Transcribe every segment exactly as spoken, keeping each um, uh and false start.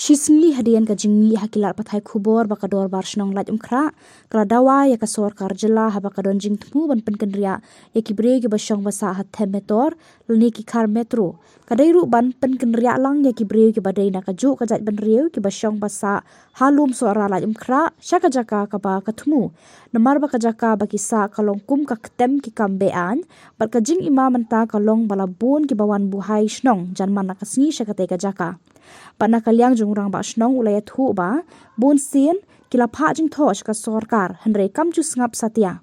Shi sngi hadien ka jingmih ha ki lad pathai khubor ba ka Dorbar Shnong Laitumkhrah ka la dawa ïa ka sorkar jylla haba ka don jingthmu ban pynkynriah ïa ki briew kiba shong ba sah ha Them Metor lane ki khar metro. Ka dei ruh ban pynkynriah lang ïa ki briew kiba dei na kajuh ka jaitbynriew kiba shong ba sah ha Lum Sohra Laitumkhrah sha ka jaka kaba ka thmu. Namar ba ka jaka ba ki sah ka long kum ka ktem ki kam be-aiñ, bad ka jingima mynta ka long ba la bun kiba wan buhai shnong jan man la ka sngi sha katei ka jaka. Bad na ka liang jong u Rangbah Shnong u la ïathuh ba bunsien ki la phah jingthoh sha ka sorkar, hynrei kam ju sngap satia.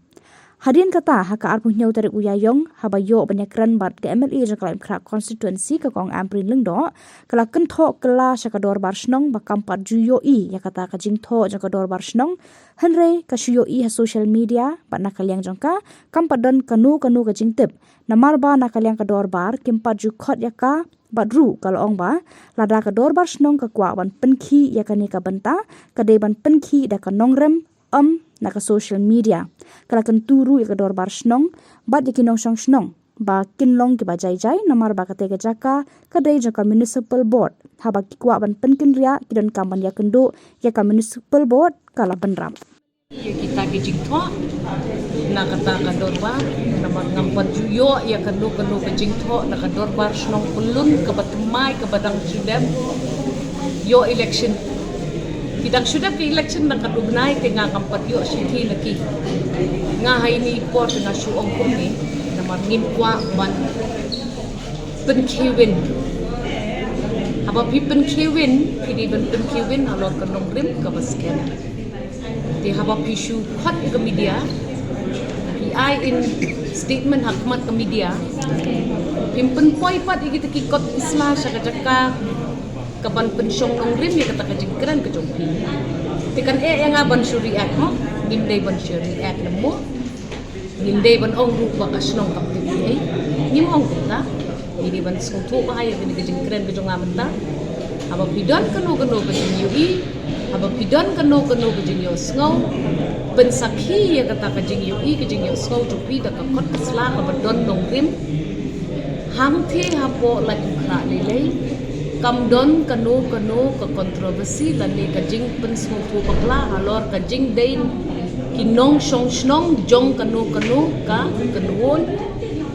Hadien kata, ha ka arphew hynñiew tarik u Ïaïong, haba ïoh ban ïakren bad ka M L A jong ka Laitumkhrah constituency, ka Kong Ampareen Lyngdoh, ka la kynthoh kylla sha ka Dorbar Shnong ba kam pat ju ïohi ïa kata ka jingthoh jong ka Dorbar Shnong, hynrei ka shu ïohi ha social media, bad na ka liang jong ka kam pat don kano kano ka jingtip. Namar ba na ka liang ka Dorbar kim pat ju khot ïa ka, bad ruh ka la ong ba lada ka Dorbar Shnong ka kwah ban pynkhih ïa kane ka bynta, ka dei ban pynkhih da ka nongrim, ym na ka social media. Ka la kyntu ruh ïa ka Dorbar Shnong bad ïa ki nongshong shnong ba kin long kiba jai jai, namar ba katei ka jaka ka dei jong ka Municipal Board. Haba ki kwah ban pynkynriah, ki donkam ban ïakynduh ïa ka Municipal Board, ka la bynrap. Ïa kita ki jingthoh na kata ka Dorbar, namar ngam pat ju ïoh ïa kano kano ka jingthoh na ka Dorbar Shnong Pyllun kaba thymmai kaba dang shu dep ïoh election. Ki dang shu dep ki election na ka dubnai, te nga ngam pat ïoh shithi na ki. Nga ha ine i por te nga shu ong kumne, namar ngim kwah ban pynkhih win. Haba phi pynkhih win, phi dei ban pynkhih win halor ka nongrim kaba skhem. Te haba phi shu khot ïa ka media, phi ai in statement ha khmat ka media, phim pynpoi pat ïa kita ki kot ki sla sha ka jaka kaban pynshong nongrim ïa kata ka jingkren ka jong phi. Te kan eh ïa nga ban shu react, mo? Ngim dei ban shu react lem, mo? Ngim dei ban ong ruh ba ka shnong kam tip ei. Ngim ong kumta. Ngi dei ban sngewthuh bha ïa kane ka jingkren ka jong nga mynta. Haba phi don kano kano ka jingïohi, haba phi don kano kano ka jingïohsngew, pynsakhi ïa kata ka jingïohi ka jingïohsngew jong phi da ka kot ka sla kaba don nongrim. Hangtei hapoh Laitumkhrah lei lei kam don kano kano ka controversy lane ka jingpynsngewthuh bakla halor ka jingdei ki nongshong shnong jong kano kano ka kynhun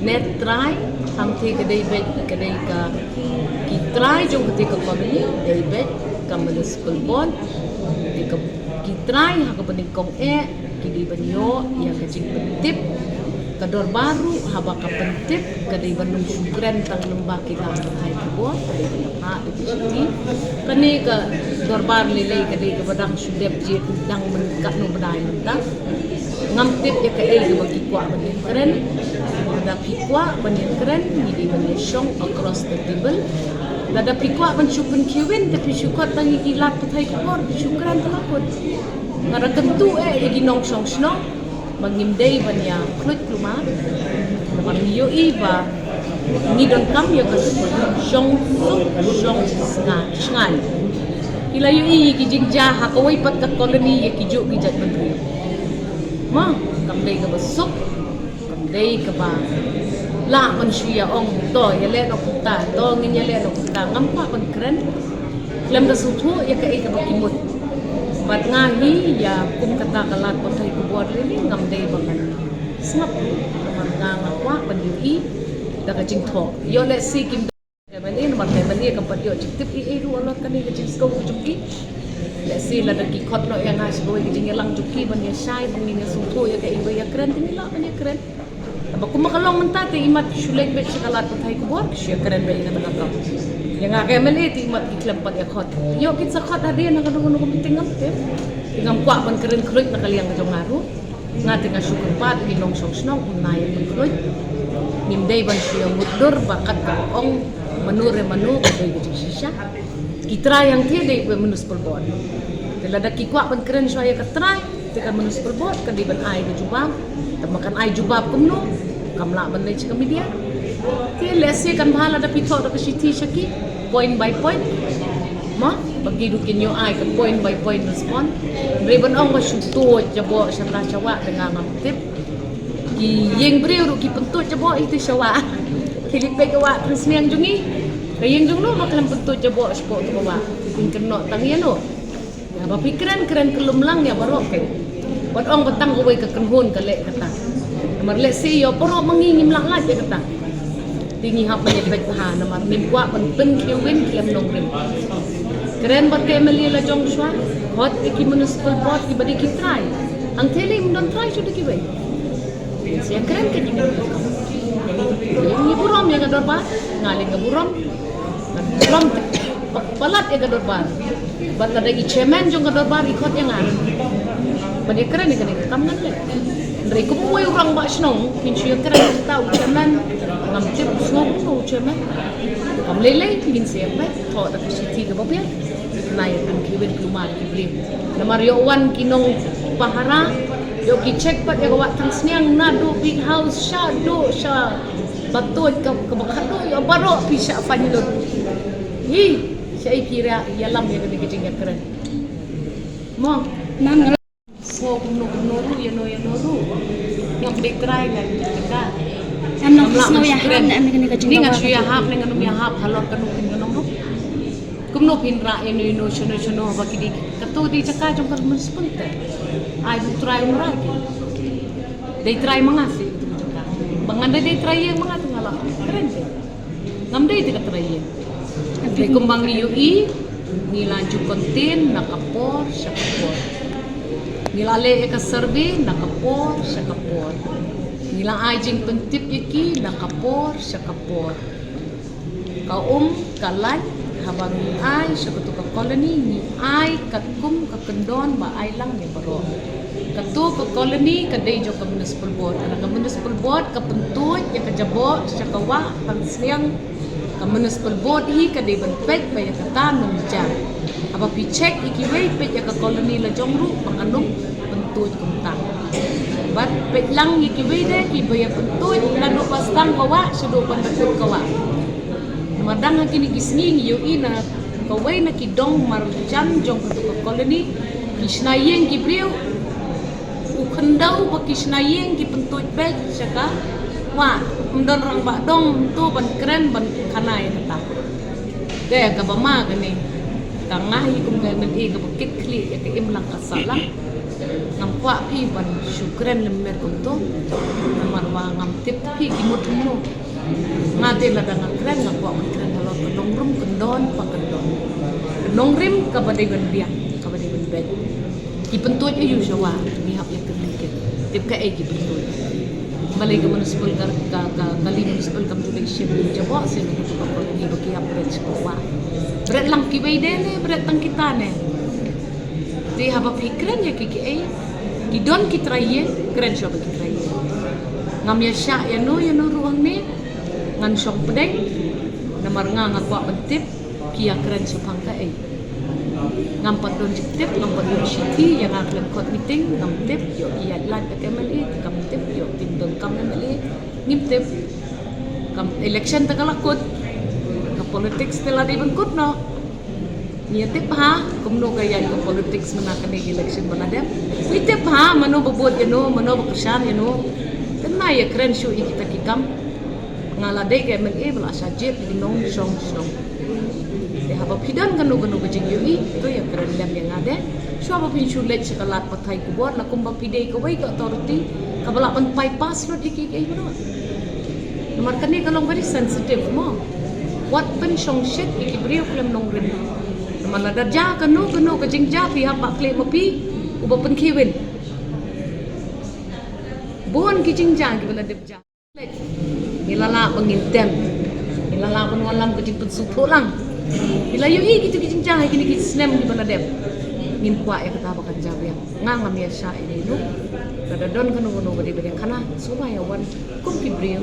ne trai. Hangtei ka dei beit, ka dei ka, ki trai jong katei ka colony dei beit ka Municipal Board. Te ka, ki trai ha kaba nyngkong eh ki dei ban ïoh ïa ka jingpyntip. Ka Dorbar ruh haba ka pyntip ka dei ban ym shu kren tang lyngba ki lad pathai khubor, ka dei ban ym ha da ki shithi. Kane ka Dorbar lei lei ka dei kaba dang shu dep jied, dang myn katno bnai mynta. Ngam tip ïa kaei kaba ki kwah ban ïakren. Lada phi kwah ban ïakren, ngi dei ban ïashong across the table. Lada phi kwah ban shu pynkhih win, te phi shu khot tang ïa ki lad pathai khubor, phi shu kren te la kut. Nga da kyntu eh ïa ki nongshong shnong ba ngim dei ban ïa khluit kulmar. Namar ngi ïohi ba ngi donkam ïa ka shong suk shong shngaiñ. Ki la ïohi ïa ki jingjia ha kawei pat ka colony ïa kijuh ki jaitbynriew. Mo, kam dei kaba suk, kam dei kaba lah ban shu ïa ong, to ïaleh noh kumta, to ngin ïaleh noh kumta. Ngam kwah ban kren khlem da sngewthuh ïa kaei kaba ki mut. Bad nga hi ïa kum kata ka lad pathai khubor lei lei, ngam dei ba ngan sngap. Namar nga nga kwah ban ïohi da ka jingthoh. Ïoh lehse kim Ka M L A, namar ka M L A kam pat ïoh jingtip ei ei ruh halor kane ka jingsngew ka jong ki. Lehse lada ki khot noh ïa nga sha kawei ka jingïalang jong ki ban ïashai, ban ngin ïasngewthuh ïa kaei ba ïakren, te ngi lah ban ïakren. Haba kumba ka long mynta te imat ki shu leit beit sha ka lad pathai khubor, ki shu ïakren beit ïa kata ka kam. Ïa nga ka M L A te imat ki khlem pat ïa khot. Ïoh kin sa khot hadien ha kano kano ka meeting, ngam tip. Te ngam kwah ban kren khluit na ka liang ka jong nga ruh. Nga te nga shu kyrpad ïa ki nongshong shnong, ym nai ïa pynkhluit. Ngim dei ban shu ïa mutdur ba kat ka ong mano re mano ka dei ka jingshisha. Ki trai hangtei dei ka Municipal Board. Te lada ki kwah ban kren shuwa ïa ka trai, te ka Municipal Board ka dei ban ai ka jubab. Te ma kan ai jubab kumno, kam lah ban leit sha ka media. Te lehse kan bha lada phi thoh da ka shithi sha ki, point by point. Mo, ba ki ruh kin ïoh ai ka point by point respond. Hynrei ban ong ba shu tuid jaboh sha la sha wah, te nga ngam tip. Ki ïing briew ruh ki pyntuid jaboh ïa te sha wah. Ki leit beit ka wah tang sniang jong ngi. Ka ïing jong no ma khlem pyntuid jaboh shapoh tu ka wah. Phin kynnoh tang ïa no? Ïa ba phi kren, kren kyllum lang ïa baroh kein. Wat ong ba tang kawei ka kynhun ka leh kata. Namar lehse ïa baroh ma ngi ngim lah lait ïa kata. Te ngi hap ban ïa peit bha namar ngim kwah ban pynkhiew win khlem nongrim. Kren bad ka M L A la jong shuwa, khot ïa ki municipal board kiba dei ki trai. Hangtei lei ym don trai shuh da kiwei. Sa ïa kren ka jingkren. Ngi burom ïa ka dorbar, nga lei nga burom. Nga burom te palat ïa ka dorbar. Bad lada i chairman jong ka dorbar i khot ïa nga ban ïa kren ïa kane ka kam ngan leh. Hynrei kum uwei u rangbah shnong phin shu ïa kren ïa uta u chairman, ngam tip u sngew kumno u chairman. Kam lei lei ngin sa ïa peit, thoh da ka shithi kaba biang. Na ïa pynkhiew win kulmar ki briew. Namar ïoh wan ki nongpahara, ïoh ki check pat ïa ka wah thangsniang naduh Big House shaduh sha Batuid ka, kaba khadduh ïoh baroh phi shah pynlut. Hi, shaei phi ïa ïalam ïa kane ka jingïakren? Mo. Nam nga sngew kumno kumno ruh ïa no ïa no ruh. Ngam dei trai, ngam dei trai. Em nong sngew ïahap ne em kane ka jingïakren? Ni ngan shu ïahap ne ngan ym ïahap halor kano kano ruh. Kumno phin rah ïa no ïa no shano shano ba ki dei, kato dei jaka jong ka municipal te. Ai u trai u rah ki. Dei trai ma nga shi kato jaka. Ba ngan dei, dei trai ïing ma nga te nga la kren te. Ngam dei te ka trai ïing. Dei kumba ngi ïohi, ngi la ju contain na ka por sha ka por. Ngi la leh ïa ka survey na ka por sha ka por. Ngi la ai jingpyntip ïa ki na ka por sha ka por. Ka um ka lait, haba ngi ai sha kato ka colony, ngi ai katkum ka kyndon ba ai lang ïa baroh. Kato ka colony ka dei jong ka municipal board. Ka municipal board ka pyntuid ïa ka jaboh sha ka wah thangsniang. Ka municipal board hi ka dei ban peit ba ïa kata nongjar. Haba phi check ïa kiwei, peit ïa ka colony la jong ruh ba kan ym pyntuid kumta. Bad peit lang ïa kiwei de kiba ïa pyntuid naduh ba sdang ka wah shaduh ban da kut ka wah. Namar dang ha kine ki sngi ngi ïohi na kawei na ki dong marjan jong kato ka colony, ki shna ïing ki briew, u khyndew ba ki shna ïing ki pyntuid beit sha ka wah. Ym don rangbah dong to ban kren ban khana ïa kata. Te kaba ma kane, ka nga hi kum ka M L A kaba kit khlieh ïa ka imlang ka sahlang. Ngam kwah phi ban shu kren lem mer kumto. Namar ba ngam tip phi ki mut kumno. Nga te lada nga kren nga kwah ban kren halor ka nongrim kyndon pa kyndon. Ka nongrim kaba dei ban biang, kaba dei ban beit. Ki pyntuid aïu sha wah, ngi hap ïa kynmaw. Tip kaei ki pyntuid. Balei ka municipal ka, ka, ka, kali municipal kam ju leit shim jaboh sha kato ka colony ba ki hap bret sha wah. Bret lang kiwei de ne bret tang kita ne. Te haba phi kren ïa ki kiei, ki don ki trai ïing, kren shuwa ba ki trai ïing. Ngam ïa shah ïa no ïa no ruh hangne. Ngan shong pdeng. Namar nga nga kwah ban tip ki ïa kren shaphang kaei. Ngam pat don jingtip, ngam pat don shithi, ïa nga khlem khot meeting ngam tip. Ïoh ïaid lait bad M L A te kam tip, ïoh pyndonkam M L A ngim tip. Kam election te ka la kut. Ka politics te la dei ban kut noh. Ngi ïa tip bha kumno ka ïaid ka politics mynta kane ka election ba la dep. Ngi tip bha mano ba bud ïa no, mano ba kyrshan ïa no. Te ngi ïa kren shuh ïa kita ki kam. Nga la dei ka M L A ba la shah jied ïa ki nongshong shnong. Te haba phi don kano kano ka jingïohi to ïa kren lem ïa nga de. Shuwa ba phin shu leit sha ka lad pathai khubor, la kumba phi dei kawei ka authority kaba lah ban bypass lut ïa kiei kiei baroh. Namar kane ka long very sensitive mo. Wat pynshongshit ïa ki briew khlem nongrim. Namar lada jia kano kano ka jingjia phi hap ban khleh ma phi uba pynkhie win. Bun ki jingjia kiba la dep jia. Ngi la lah ba ngin tem. Ngi la lah ban wallam ka jingpynsngewthuh lang. Ngi la ïohi kito ki jingjia ha kine ki snem kiba la dep. Ngim kwah ïa kata ba kan jia biang. Nga ngam ïa shah ïa ino. Lada don kano kano ba dei ba dei khana, sngewbha ïa wan kum ki briew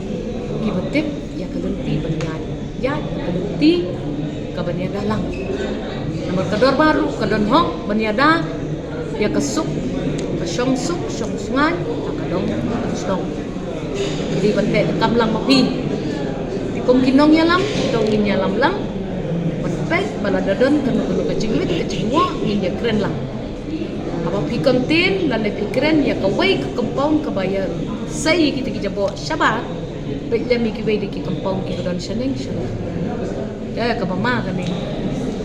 kiba tip ïa ka lynti ban ïaid, ïaid ka lynti kaban ïada lang. Namar ka dorbar ruh ka don hok ban ïada ïa ka suk, ka shong suk shong sngewbha, ka dong ka shnong. Ki dei ban teh kam lang ma phi. Te kum ki nongïalam to ngin ïalam lang. Ban peit ba lada don kano kano ka jingwit ka jingwah ngin ïa kren lang. Haba phi contain lane phi kren ïa kawei ka compound kaba ïa sei ïa kita ki jaboh shabar, peit lem ïa kiwei de ki compound kiba don shaneng shaneng. Te kaba ma kane,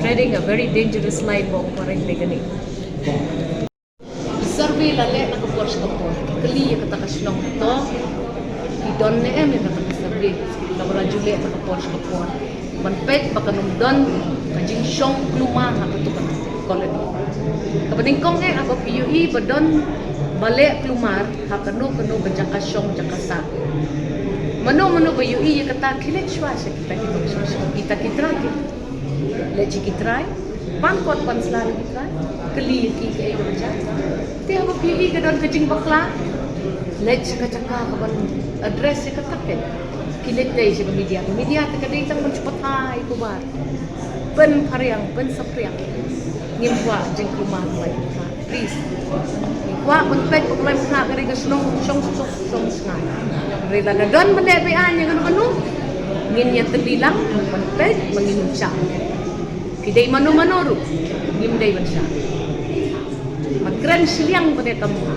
Riding a very dangerous line ba u phareng de kane. Survey la leh na ka por sha ka por. Kylli ïa kata ka shnong to. Ki don ne em ïa kata ka survey. Kaba la ju leh na ka por sha ka por. Ban peit ba kan ym don ka jingshong kulmar ha katu ka colony. Kaba nyngkong eh haba phi ïohi ba don ba leh kulmar ha kano kano ka jaka shong jaka sah. Mano mano ba ïohi ïa kata khie leit shuwa sha kita ki nongshong shnong, kita ki trai ki. Leit sha ki trai, pan kot pan sla ki trai, kylli ïa ki kaei kaba jia. Te haba phi ïohi ka don ka jingbakla, leit sha ka jaka kaban address ïa kata ke. Ki leit dei sha ka media, ka media te ka dei tang ban shu pathai khubor. Pynphriang, pynsaphriang. Ngim kwah jingkulmar, please. Ngi kwah ban peit ba U Blei un kyrkhu ïa ka shnong, shong, shong, shong shnong. Hynrei lada don ba leh beiñ ïa kano kano, ngin ïa tymmen lang ban peit ba ngin ym shah. Phi dei mano mano ruh, ngim dei ban shah. Ban kren shiliang ba dei kam ha.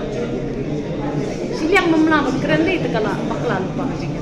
Shiliang mamla ban kren dei te ka la bakla lypa ka jingim.